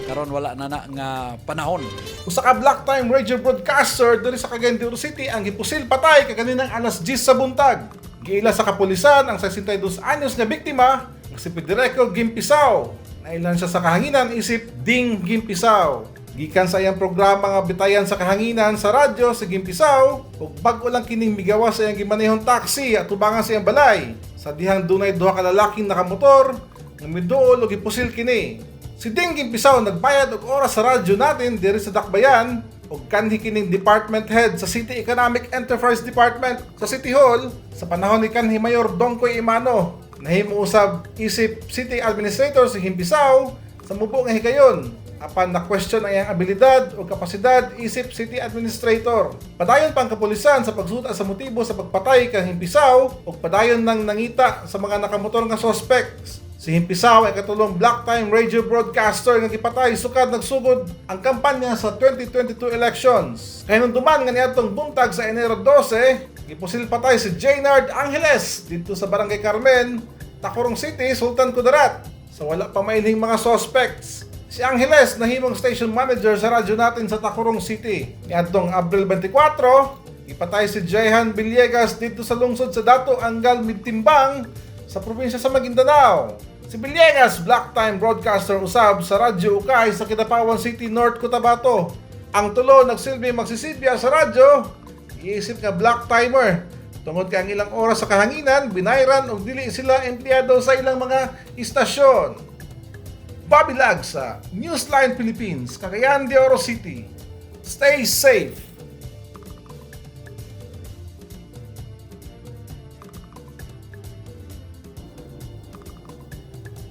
Karon wala na na nga panahon. Usa ka black time radio broadcaster diri sa Cagayan de Oro City ang gipusil patay kaganinang alas 10 sa buntag. Giila sa kapulisan ang 62 anyos nga biktima nga si Federico Gimpisaw. Nailan siya sa kahanginan isip Ding Gimpisaw. Gikan sa iyang programa nga Bitayan sa Kahanginan sa radyo sa Gimpisaw, ug bag-o lang kining migawas sa iyang gimanehong taxi at tubangan sa iyang balay. Sa dihang dunay duha ka lalaking nakamotor nga miduol og gipusil kini. Si Ding Gimpisaw nagbayad og oras sa radyo natin diri sa Dakbayan ug kanhi kining department head sa City Economic Enterprise Department sa City Hall sa panahon ni kanhi Mayor Dongkoy Emano. Nahimo usab isip City Administrator si Gimpisaw sa mubo nga higayon. Apan na question ang iyang abilidad o kapasidad isip City Administrator. Padayon pang kapulisan sa pagsuta sa motibo sa pagpatay kang Himpisaw ug padayon nang nangita sa mga nakamotor nga suspects. Si Himpisaw ay katulong black time radio broadcaster nga gipatay sukad nagsugod ang kampanya sa 2022 elections. Kahinumduman nga niadtong buntag sa Enero 12, gipusil patay si Jaynard Angeles didto sa Barangay Carmen, Tacurong City, Sultan Kudarat, sa wala pa mailhing mga suspects. Si Angeles nahimong station manager sa radyo natin sa Tacurong City. Niadtong Abril 24, gipatay si Jehan Villegas didto sa lungsod sa Datu Anggal Midtimbang sa probinsya sa Maguindanao. Si Villegas, black time broadcaster usab sa Radyo Ukay sa Kidapawan City, North Cotabato. Ang tulo nagsilbi magsisibya sa radyo, giisip nga black timer. Tungod kay ang ilang oras sa kahanginan, binayran og dili sila empleyado sa ilang mga istasyon. Bobby Lag sa Newsline Philippines, Cagayan de Oro City. Stay safe!